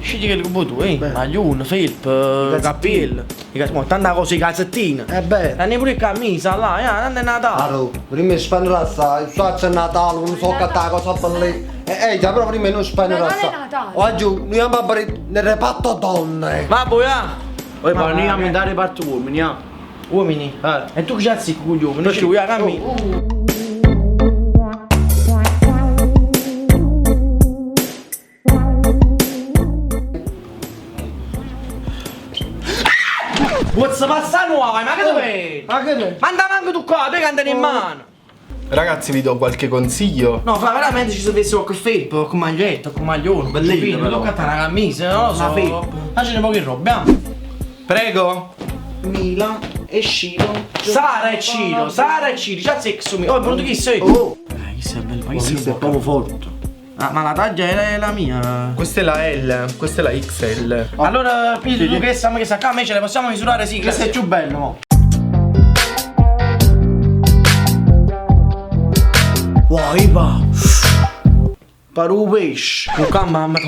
Scegli chello che vuoi tu, eh? Maglione, felpa, cappiello, tanta cosa, i calzettini. Eh beh. Danne pure 'e cammise, là, ja, tanto è Natale. Allora, prima di spendere assai, so c'è Natale, non so che la cosa bella. Eh, già però prima non spendere Natale è assai. Natale. Oggi noi andiamo a fare nel reparto donne. Ma voi, ah? Poi ma noi andiamo a reparto uomini, ah. Uomini? Eh. E tu che c'hai zicco con gli uomini? Perché vuoi la cammina? Pozzo passare nuova, ma che dove? Ma che ne? Ma anda manco tu qua, te cantano in mano! Ragazzi, vi do qualche consiglio. No, fra veramente ci dovesse qualche felpa, qualche maglietta, qualche maglione, Bellino, però. Tocca una camisa, non lo so. Una felpa. Ma ce ne poche robe, ah. Prego. Mila e Ciro. Sara e Ciro, Sara e Ciro, c'ha sexo mi. Oh, è venuto chi sei? Oh, Eh, chi sei bello, ma chi Questo sei è proprio forte. Ah, ma la taglia è la mia. Questa è la L, questa è la XL. Allora, Pietro, tu che stiamo che sta qua, a me ce le possiamo misurare, sì, Questo è grazie. più bello, mo. Vai va. Pare un pesce. Oh, qua, mamma.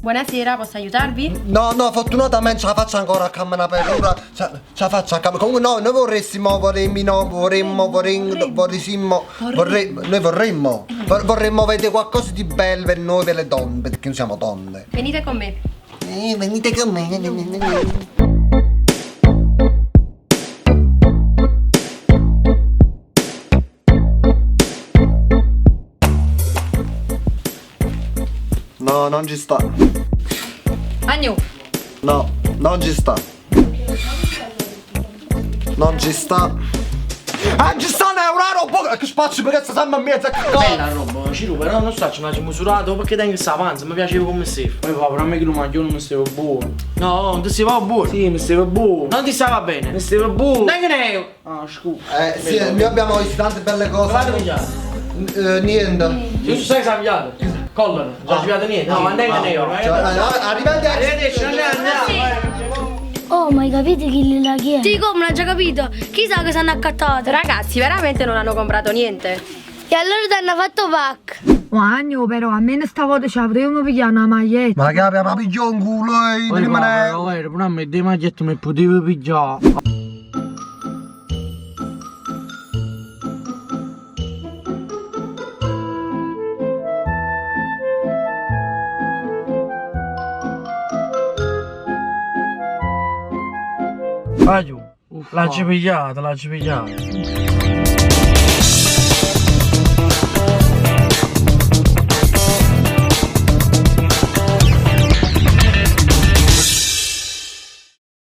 Buonasera, posso aiutarvi? No, no, fortunatamente ce la faccio ancora a camminare per ora. Ce, ce la faccio a camminare. Comunque no, noi vorressimo, vorremmo, no, vorremmo, vorremmo, vorremmo, vorremmo, noi vorremmo, vorremmo vedere qualcosa di bello per noi, per le donne, perché noi siamo donne. Venite con me. Venite con me. No, non ci sta. Agnu, No, non ci sta. Non ci sta. Ah, ci sta un euro, un po' che spazio perché sta sempre in mezzo a che Bella roba, Ciro, però non so, ce l'ho misurato perché tengo questa panza, mi piaceva come si fa. Poi va, però a me che lo maglione mi stava buono. No, non ti stava buono. Sì, mi stava buono. Non ti stava bene. Mi stava buono. Neanche ne Ah, scusa. Eh, sì, noi abbiamo visto tante belle cose. Guardate pigliate. Niente. Io sai che sono pigliato. Collano, non ci pigliato niente. No, ma neanche ne io. Cioè, arrivederci. Arrivederci, non ne andiamo. Oh, ma hai capito chi la chi è? Sì, come l'ho già capito? Chissà che s'hanno accattato. ragazzi, veramente non hanno comprato niente. E allora ti hanno fatto pack. Guagno però, almeno stavolta ci avremmo pigliato una maglietta. Ma che abbiamo pigliato un culo, eh, Poi prima va, ne- però, vero, però a me dei magliette mi potevo pigliare. Vai giù, l'ha già pigliata, l'ha già pigliata.